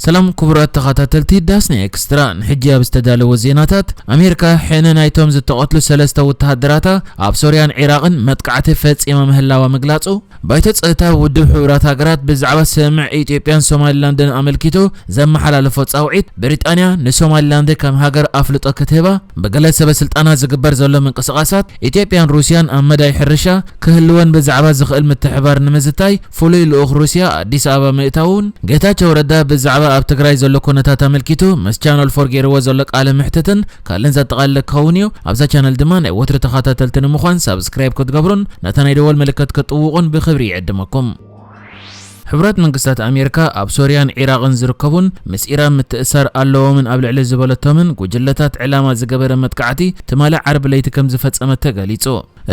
ሰላም ክቡራት ተኸታተልቲ ዳስና ኤክስትራ፣ ንሕጂ ኣብ ዝተዳለወ ዜናታት፣ ኣሜሪካ ሕነ ናይቶም ዝተቐትሉ ሰለስተ ወተሃደራታ ኣብ ሶርያን ዒራቕን መጥቃዕቲ ፈጺማ ምህላዋ ምግላጹ፣ ባይቶ ጸጥታ ውድብ ሕቡራት ሃገራት ብዛዕባ ስምምዕ ኢትዮጵያን ሶማሊላንድን ኣመልኪቱ ዘመሓላለፎ ጻውዒት፣ ብሪጣንያ ንሶማሊላንድ ከም ሃገር ኣፍልጦ ክትህባ፣ ብገለ ሰበ ስልጣናት ዝግበር ዘሎ ምንቅስቓሳት፣ ኢትዮጵያን ሩስያን ኣብ መዳይ ሕርሻ ክህልወን ብዛዕባ ዝኽእል ምትሕባር ንምዝታይ ፍሉይ ልኡኽ ሩስያ ኣዲስ ኣበባ ምእታውን፣ ጌታቸው ረዳ ብዛዕባ ኣብ ትግራይ ዘሎ ኩነታት ኣመልኪቱ ምስ ቻነል ፎር ገይርዎ ዘሎ ቃለ ምሕትትን ካልእን ዘጠቓልል ክኸውን እዩ። ኣብዛ ቻነል ድማ ናይ ወትሪ ተኸታተልቲ ንምዃን ሳብስክራይብ ክትገብሩን ነታ ናይ ደወል ምልክት ክትጥውቑን ብኽብሪ ይዕድመኩም። ሕቡራት መንግስታት ኣሜሪካ ኣብ ሶርያን ዒራቕን ዝርከቡን ምስ ኢራን ምትእሳር ኣለዎምን ኣብ ልዕሊ ዝበለቶምን ጉጅለታት ዕላማ ዝገበረ መጥቃዕቲ ትማሊ ዓርቢ ለይቲ ከም ዝፈጸመት ተገሊጹ።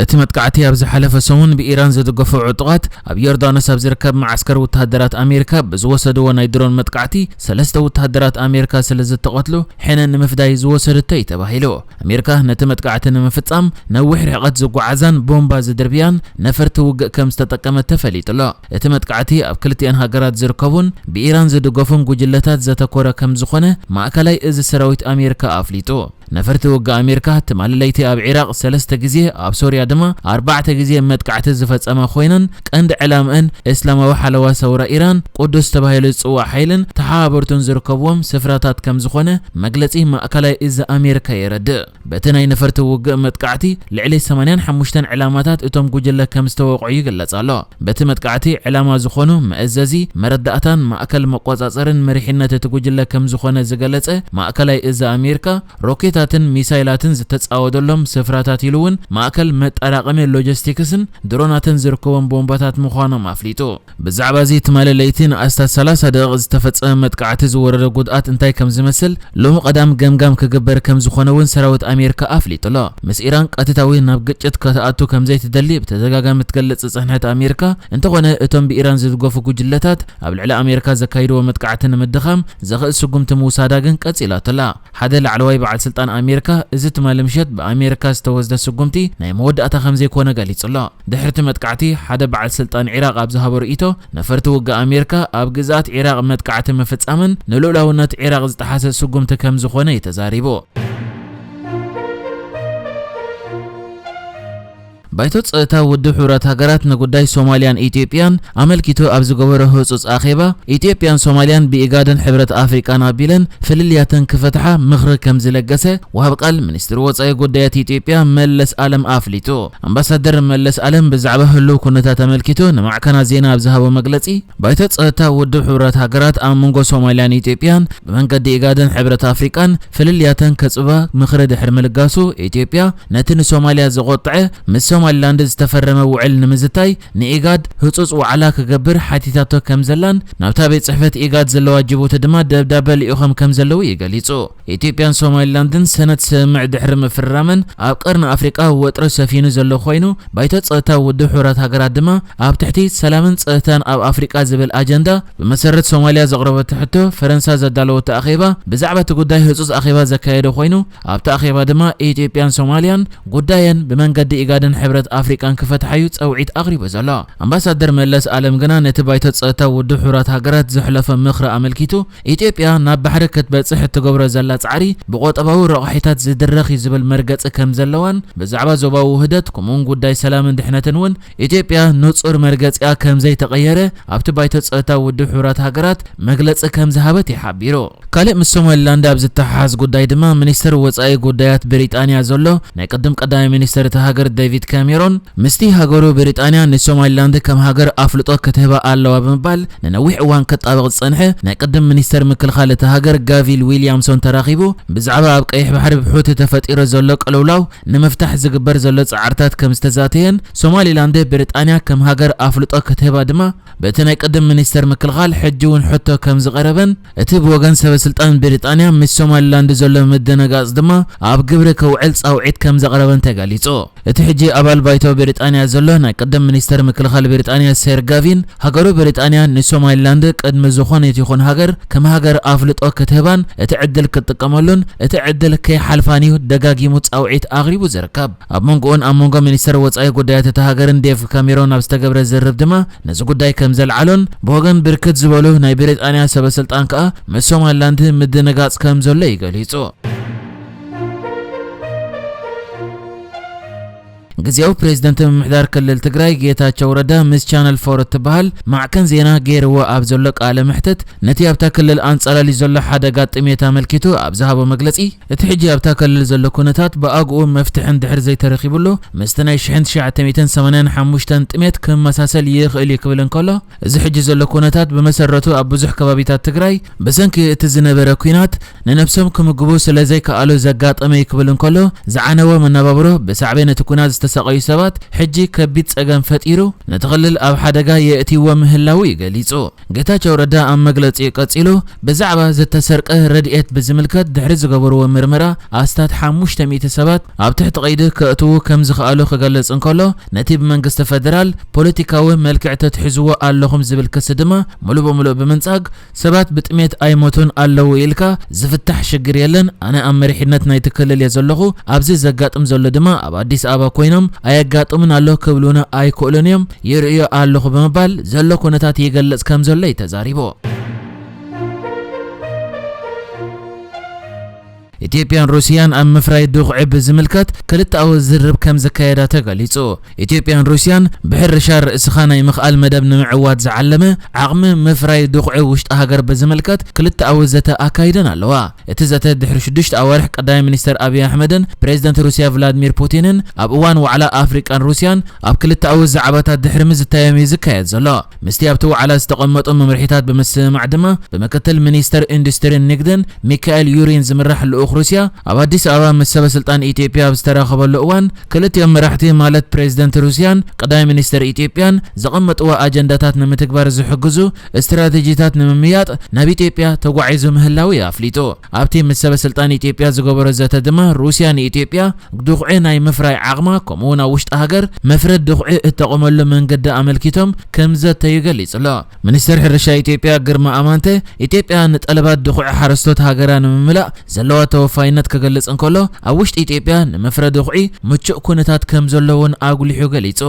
እቲ መጥቃዕቲ ኣብ ዝሓለፈ ሰሙን ብኢራን ዝድገፉ ዕጡቓት ኣብ ዮርዳኖስ ኣብ ዝርከብ መዓስከር ወተሃደራት ኣሜሪካ ብዝወሰድዎ ናይ ድሮን መጥቃዕቲ ሰለስተ ወተሃደራት ኣሜሪካ ስለ ዝተቐትሉ ሕነ ንምፍዳይ ዝወሰደቶ እዩ ተባሂሉ። ኣሜሪካ ነቲ መጥቃዕቲ ንምፍጻም ነዊሕ ርሕቀት ዝጓዓዛን ቦምባ ዝድርብያን ነፈርቲ ውግእ ከም ዝተጠቀመት ተፈሊጡ ኣሎ። እቲ መጥቃዕቲ ኣብ ክልቲኣን ሃገራት ዝርከቡን ብኢራን ዝድገፉን ጉጅለታት ዘተኮረ ከም ዝኾነ ማእከላይ እዚ ሰራዊት ኣሜሪካ ኣፍሊጡ። ነፈርቲ ውግእ ኣሜሪካ ትማሊ ለይቲ ኣብ ዒራቕ ሰለስተ ግዜ፣ ኣብ ሶርያ ድማ ኣርባዕተ ግዜ መጥቃዕቲ ዝፈጸማ ኮይነን፣ ቀንዲ ዕላምአን እስላማዊ ሓለዋ ሰውራ ኢራን፣ ቅዱስ ተባሂሉ ዝጽዋዕ ሓይልን ተሓባበርቱን ዝርከብዎም ስፍራታት ከም ዝኾነ መግለጺ ማእከላይ እዚ ኣሜሪካ የረድእ። በቲ ናይ ነፈርቲ ውግእ መጥቃዕቲ ልዕሊ ሰማንያን ሓሙሽተን ዕላማታት እቶም ጉጅለ ከም ዝተወቕዑ ይግለጽ ኣሎ። በቲ መጥቃዕቲ ዕላማ ዝኾኑ መእዘዚ፣ መረዳእታን ማእከል መቆጻጸርን መሪሕነት እቲ ጉጅለ ከም ዝኾነ ዝገለጸ ማእከላይ እዚ ኣሜሪካ፣ ሮኬታትን ሚሳይላትን ዝተጻወደሎም ስፍራታት ኢሉ እውን ማእከል መጠራቐሚ ሎጂስቲክስን ድሮናትን ዝርከቦም ቦምባታት ምዃኖም ኣፍሊጡ። ብዛዕባ እዚ ትማሊ ለይቲ ንኣስታት ሰላሳ ደቂቕ ዝተፈጸመ መጥቃዕቲ ዝወረደ ጉድኣት እንታይ ከም ዝመስል ሎሚ ቀዳም ገምጋም ክግበር ከም ዝኾነ እውን ሰራዊት ኣሜሪካ ኣፍሊጡ ኣሎ። ምስ ኢራን ቀጥታዊ ናብ ግጭት ከተኣቱ ከም ዘይትደሊ ብተደጋጋሚ ትገልጽ ዝጸንሐት ኣሜሪካ፣ እንተኾነ እቶም ብኢራን ዝድገፉ ጉጅለታት ኣብ ልዕሊ ኣሜሪካ ዘካይድዎ መጥቃዕቲ ንምድኻም ዘኽእል ስጉምቲ ምውሳዳ ግን ቀጺላቶ ኣላ። ሓደ ላዕለዋይ በዓል ስልጣን ኣሜሪካ እዚ ትማሊ ምሸት ብኣሜሪካ ዝተወስደ ስጉምቲ ናይ መወዳእታ ከም ዘይኮነ ገሊጹ ኣሎ። ድሕርቲ መጥቃዕቲ፣ ሓደ በዓል ስልጣን ዒራቕ ኣብ ዝሃቦ ርእይቶ፣ ነፈርቲ ውግእ ኣሜሪካ ኣብ ግዝኣት ዒራቕ መጥቃዕቲ ምፍጻምን ንልኡላውነት ዒራቕ ዝጠሓሰ ስጉምቲ ከም ዝኾነ እዩ ተዛሪቡ። ባይቶ ጸጥታ ውድብ ሕቡራት ሃገራት ንጉዳይ ሶማልያን ኢትዮጵያን ኣመልኪቱ ኣብ ዝገበሮ ህጹጽ ኣኼባ፣ ኢትዮጵያን ሶማልያን ብኢጋድን ሕብረት ኣፍሪቃን ኣቢለን ፍልልያተን ክፈትሓ ምኽሪ ከም ዝለገሰ ወሃብ ቃል ሚኒስትሪ ወጻኢ ጉዳያት ኢትዮጵያ መለስ ኣለም ኣፍሊጡ። ኣምባሳደር መለስ ኣለም ብዛዕባ ህሉው ኩነታት ኣመልኪቱ ንማዕከናት ዜና ኣብ ዝሃቦ መግለጺ፣ ባይቶ ጸጥታ ውድብ ሕቡራት ሃገራት ኣብ መንጎ ሶማልያን ኢትዮጵያን ብመንገዲ ኢጋድን ሕብረት ኣፍሪቃን ፍልልያተን ከጽባ ምኽሪ ድሕሪ ምልጋሱ፣ ኢትዮጵያ ነቲ ንሶማልያ ዘቖጥዐ ምስ ሶማሊላንድ ዝተፈረመ ውዕል ንምዝታይ ንኢጋድ ህጹጽ ዋዕላ ክገብር ሓቲታቶ ከም ዘላን ናብታ ቤት ጽሕፈት ኢጋድ ዘለዋ ጅቡቲ ድማ ደብዳበ ልኢኾም ከም ዘለዉ እዩ ገሊጹ። ኢትዮጵያን ሶማሊላንድን ሰነድ ስምምዕ ድሕሪ ምፍርራመን ኣብ ቀርኒ ኣፍሪቃ ወጥሪ ሰፊኑ ዘሎ ኮይኑ፣ ባይቶ ጸጥታ ውድብ ሕቡራት ሃገራት ድማ ኣብ ትሕቲ ሰላምን ጸጥታን ኣብ ኣፍሪቃ ዝብል ኣጀንዳ ብመሰረት ሶማልያ ዘቕረበቶ ሕቶ ፈረንሳ ዘዳለወቶ ኣኼባ ብዛዕባ እቲ ጉዳይ ህጹጽ ኣኼባ ዘካየደ ኮይኑ፣ ኣብቲ ኣኼባ ድማ ኢትዮጵያን ሶማልያን ጉዳየን ብመንገዲ ኢጋድን ሕብረት ኣፍሪቃን ክፈትሓዩ ጸውዒት ኣቕሪቡ ዘሎ። ኣምባሳደር መለስ ኣለም ግና ነቲ ባይቶ ጸጥታ ውድብ ሕቡራት ሃገራት ዘሕለፎ ምኽሪ ኣመልኪቱ፣ ኢትዮጵያ ናብ ባሕሪ ክትበጽሕ እትገብሮ ዘላ ጻዕሪ ብቆጠባዊ ረቑሒታት ዝድረኽ እዩ ዝብል መርገጺ ከም ዘለዋን ብዛዕባ ዞባዊ ውህደት ከምኡውን ጉዳይ ሰላምን ድሕነትን እውን ኢትዮጵያ ንጹር መርገጺኣ ከም ዘይተቐየረ ኣብቲ ባይቶ ጸጥታ ውድብ ሕቡራት ሃገራት መግለጺ ከም ዝሃበት እዩ ሓቢሩ። ካልእ ምስ ሶማሊላንድ ኣብ ዝተሓሓዝ ጉዳይ ድማ ሚኒስትር ወጻኢ ጉዳያት ብሪጣንያ ዘሎ ናይ ቅድም ቀዳማይ ሚኒስትር እታ ሃገር ዴቪድ ካሜሮን ምስቲ ሃገሩ ብሪጣንያ ንሶማሊላንድ ከም ሃገር ኣፍልጦ ክትህባ ኣለዋ ብምባል ንነዊሕ እዋን ከጣብቕ ዝጸንሐ ናይ ቅድም ሚኒስተር ምክልኻል እታ ሃገር ጋቪል ዊልያምሶን ተራኺቡ ብዛዕባ ኣብ ቀይሕ ባሕሪ ብሑቲ ተፈጢሩ ዘሎ ቅልውላው ንምፍታሕ ዝግበር ዘሎ ጻዕርታት ከም ዝተዛተየን ሶማሊላንድ ብሪጣንያ ከም ሃገር ኣፍልጦ ክትህባ ድማ በቲ ናይ ቅድም ሚኒስተር ምክልኻል ሕጂ እውን ሕቶ ከም ዝቐረበን እቲ ብወገን ሰበ ስልጣን ብሪጣንያ ምስ ሶማሊላንድ ዘሎ ምድንጋጽ ድማ ኣብ ግብሪ ከውዕል ጻውዒት ከም ዘቕረበን ተገሊጹ። እቲ ሕጂ ኣባል ባይቶ ብሪጣንያ ዘሎ ናይ ቀደም ሚኒስተር ምክልኻል ብሪጣንያ ሰር ጋቪን፣ ሃገሩ ብሪጣንያ ንሶማሊላንድ ቅድሚ ዝኾነት ይኹን ሃገር ከም ሃገር ኣፍልጦ ክትህባን እቲ ዕድል ክትጥቀመሉን እቲ ዕድል ከይሓልፋን እዩ ደጋጊሙ ጻውዒት ኣቕሪቡ ዝርከብ። ኣብ መንጎኡን ኣብ መንጎ ሚኒስተር ወጻኢ ጉዳያት እታ ሃገርን ዴቭ ካሜሮን ኣብ ዝተገብረ ዝርርብ ድማ ነዚ ጉዳይ ከም ዘልዓሎን ብወገን ብርክት ዝበሉ ናይ ብሪጣንያ ሰበ ስልጣን ከኣ ምስ ሶማሊላንድ ምድንጋጽ ከም ዘሎ እዩ ገሊጹ። ግዜያዊ ፕሬዝደንት ምምሕዳር ክልል ትግራይ ጌታቸው ረዳ ምስ ቻነል ፎር እትበሃል ማዕከን ዜና ገይርዎ ኣብ ዘሎ ቃለ መሕትት፣ ነቲ ኣብታ ክልል ኣንጻላልዩ ዘሎ ሓደጋ ጥሜት ኣመልኪቱ ኣብ ዝሃቦ መግለጺ፣ እቲ ሕጂ ኣብታ ክልል ዘሎ ኩነታት ብኣግኡ መፍትሒ እንድሕር ዘይተረኺቡሉ ምስቲ ናይ ሽሕን ትሽዓተ ሚእትን ሰማንያን ሓሙሽተን ጥሜት ክመሳሰል ይኽእል እዩ ክብል እንከሎ፣ እዚ ሕጂ ዘሎ ኩነታት ብመሰረቱ ኣብ ብዙሕ ከባቢታት ትግራይ ብሰንኪ እቲ ዝነበረ ኲናት ንነብሶም ክምግቡ ስለ ዘይከኣሉ ዘጋጠመ እዩ ክብል እንከሎ፣ ዝዓነወ መነባብሮ ብሳዕቤን እቲ ኲናት ዝተሳቐዩ ሰባት ሕጂ ከቢድ ጸገም ፈጢሩ ነቲ ክልል ኣብ ሓደጋ የእትይዎ ምህላዉ እዩ ገሊጹ። ጌታቸው ረዳ ኣብ መግለጺኡ ቀጺሉ፣ ብዛዕባ ዝተሰርቀ ረድኤት ብዝምልከት ድሕሪ ዝገበርዎ ምርመራ ኣስታት ሓሙሽተ ሚእቲ ሰባት ኣብ ትሕቲ ቀይዲ ከእትዉ ከም ዝኸኣሉ ክገልጽ እንከሎ፣ ነቲ ብመንግስቲ ፈደራል ፖለቲካዊ መልክዕ ተትሕዝዎ ኣለኹም ዝብል ክሲ ድማ ሙሉእ ብሙሉእ ብምንጻግ፣ ሰባት ብጥሜት ኣይሞቱን ኣለዉ ኢልካ ዝፍታሕ ሽግር የለን። ኣነ ኣብ መሪሕነት ናይቲ ክልል እየ ዘለኹ። ኣብዚ ዘጋጥም ዘሎ ድማ ኣብ ኣዲስ ኣበባ ኮይኖም ኣየጋጥምን ኣሎ ክብሉና ኣይክእሉን እዮም። ይርእዮ ኣለኹ ብምባል ዘሎ ኩነታት ይገልጽ ከም ዘሎ እዩ ተዛሪቡ። ኢትዮጵያን ሩስያን ኣብ ምፍራይ ድኹዒ ብዝምልከት ክልተኣዊ ዝርርብ ከም ዘካየዳ ተገሊጹ። ኢትዮጵያን ሩስያን ብሕርሻ ርእስኻ ናይ ምኽኣል መደብ ንምዕዋት ዝዓለመ ዓቕሚ ምፍራይ ድኹዒ ውሽጢ ሃገር ብዝምልከት ክልተኣዊ ዘተ ኣካይደን ኣለዋ። እቲ ዘተ ድሕሪ ሽዱሽተ ኣዋርሕ ቀዳማይ ሚኒስተር ኣብይ ኣሕመድን ፕሬዝደንት ሩስያ ቭላድሚር ፑቲንን ኣብ እዋን ዋዕላ ኣፍሪቃን ሩስያን ኣብ ክልተኣዊ ዛዕባታት ድሕሪ ምዝታዮም እዩ ዝካየድ ዘሎ። ምስቲ ኣብቲ ዋዕላ ዝተቐመጡ መምርሒታት ብምስምማዕ ድማ ብምክትል ሚኒስተር ኢንዱስትሪን ንግድን ሚካኤል ዩሪን ዝምራሕ ልኡኽ ሩስያ ኣብ ኣዲስ ኣበባ ምስ ሰበ ስልጣን ኢትዮጵያ ኣብ ዝተራኸበሉ እዋን፣ ክልቲኦም መራሕቲ ማለት ፕሬዝደንት ሩስያን ቀዳማይ ሚኒስተር ኢትዮጵያን ዘቐመጥዎ ኣጀንዳታት ንምትግባር ዝሕግዙ ስትራቴጂታት ንምምያጥ ናብ ኢትዮጵያ ተጓዒዙ ምህላዉ እዩ ኣፍሊጡ። ኣብቲ ምስ ሰበ ስልጣን ኢትዮጵያ ዝገበሮ ዘተ ድማ ሩስያ ንኢትዮጵያ ድኹዒ ናይ ምፍራይ ዓቕማ ከምኡውን ኣብ ውሽጢ ሃገር መፍረ ድኹዒ እተቖመሉ መንገዲ ኣመልኪቶም ከም ዘተዩ ገሊጹ ኣሎ። ሚኒስተር ሕርሻ ኢትዮጵያ ግርማ ኣማንተ፣ ኢትዮጵያ ንጠለባት ድኹዒ ሓረስቶት ሃገራ ንምምላእ ዘለዋ ተወፋይነት ክገልጽ እንከሎ፣ ኣብ ውሽጢ ኢትዮጵያ ንመፍረ ድኹዒ ምቹእ ኩነታት ከም ዘሎ እውን ኣጉሊሑ ገሊጹ።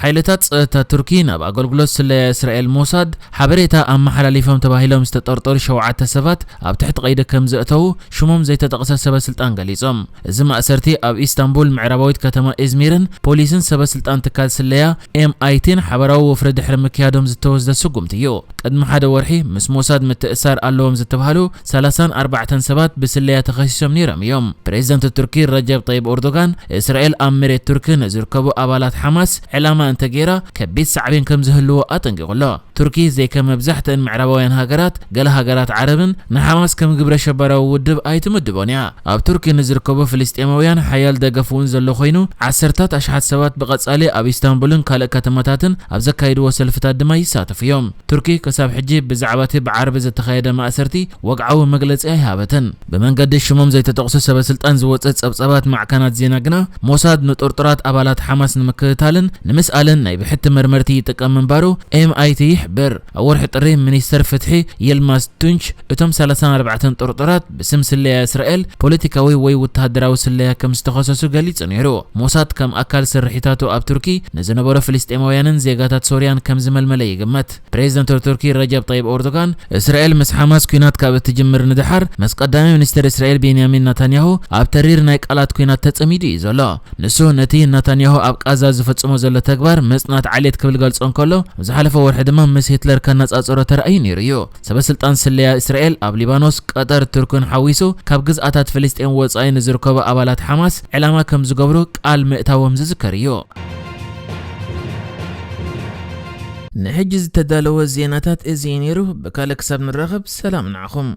ሓይልታት ጸጥታ ቱርኪ ናብ ኣገልግሎት ስለያ እስራኤል ሞሳድ ሓበሬታ ኣመሓላሊፎም ተባሂሎም ዝተጠርጠሩ ሸውዓተ ሰባት ኣብ ትሕቲ ቀይዲ ከም ዘእተዉ ሽሞም ዘይተጠቕሰ ሰበ ስልጣን ገሊጾም። እዚ ማእሰርቲ ኣብ ኢስታንቡል፣ ምዕራባዊት ከተማ ኢዝሚርን ፖሊስን ሰበ ስልጣን ትካል ስለያ ኤምኣይቲን ሓበራዊ ወፍሪ ድሕሪ ምክያዶም ዝተወስደ ስጉምቲ እዩ። ቅድሚ ሓደ ወርሒ ምስ ሞሳድ ምትእሳር ኣለዎም ዝተባህሉ ሰላሳን ኣርባዕተን ሰባት ብስለያ ተኸሲሶም ነይሮም እዮም። ፕሬዝደንት ቱርኪ ረጀብ ጠይብ ኤርዶጋን፣ እስራኤል ኣብ መሬት ቱርኪ ንዝርከቡ ኣባላት ሓማስ ዕላማ እንተገይራ ከቢድ ሳዕቤን ከም ዝህልዎ ኣጠንቂቑ ኣሎ። ቱርኪ ዘይከም መብዛሕትአን ምዕራባውያን ሃገራት፣ ገለ ሃገራት ዓረብን ንሓማስ ከም ግብረ ሸበራዊ ውድብ ኣይትምድቦን እያ። ኣብ ቱርኪ ንዝርከቡ ፍልስጤማውያን ሓያል ደገፍ እውን ዘሎ ኮይኑ፣ ዓሰርታት ኣሽሓት ሰባት ብቐጻሊ ኣብ ኢስታንቡልን ካልእ ከተማታትን ኣብ ዘካይድዎ ሰልፍታት ድማ ይሳተፉ እዮም። ቱርኪ ክሳብ ሕጂ ብዛዕባ እቲ ብዓርቢ ዝተኻየደ ማእሰርቲ ወግዓዊ መግለጺ ኣይሃበትን። ብመንገዲ ሽሞም ዘይተጠቕሱ ሰበ ስልጣን ዝወጸ ጸብጻባት ማዕከናት ዜና ግና፣ ሞሳድ ንጥርጡራት ኣባላት ሓማስ ንምክትታልን ንምስኣልን ናይ ብሕቲ መርመርቲ ይጥቀም ምንባሩ ኤምኣይቲ ይሕብር። ኣብ ወርሒ ጥሪ ሚኒስተር ፍትሒ የልማስ ቱንች፣ እቶም ሰላሳን ኣርባዕተን ጥርጡራት ብስም ስለያ እስራኤል ፖለቲካዊ ወይ ወተሃደራዊ ስለያ ከም ዝተኸሰሱ ገሊጹ ነይሩ። ሞሳድ ከም ኣካል ስርሒታቱ ኣብ ቱርኪ ንዝነበሩ ፍልስጤማውያንን ዜጋታት ሶርያን ከም ዝመልመለ ይግመት። ፕሬዝደንት ቱርኪ ረጀብ ጠይብ ኤርዶጋን፣ እስራኤል ምስ ሓማስ ኲናት ካብ እትጅምር ንደሓር፣ ምስ ቀዳማይ ሚኒስተር እስራኤል ቤንያሚን ናታንያሁ ኣብ ተሪር ናይ ቃላት ኲናት ተጸሚዱ እዩ ዘሎ። ንሱ ነቲ ናታንያሁ ኣብ ቃዛ ዝፍጽሞ ዘሎ ተግባር መጽናት ዓሌት ክብል ገልጾ እንከሎ፣ ኣብ ዝሓለፈ ወርሒ ድማ ምስ ሂትለር ከነጻጽሮ ተራእዩ ነይሩ እዩ። ሰበ ስልጣን ስለያ እስራኤል ኣብ ሊባኖስ፣ ቀጠር፣ ቱርክን ሓዊሱ ካብ ግዝኣታት ፍልስጤም ወጻኢ ንዝርከቡ ኣባላት ሓማስ ዕላማ ከም ዝገብሩ ቃል ምእታዎም ዝዝከር እዩ። ንሕጂ ዝተዳለወ ዜናታት እዚ እዩ ነይሩ። ብካልእ ክሳብ ንራኸብ ሰላም ንዓኹም።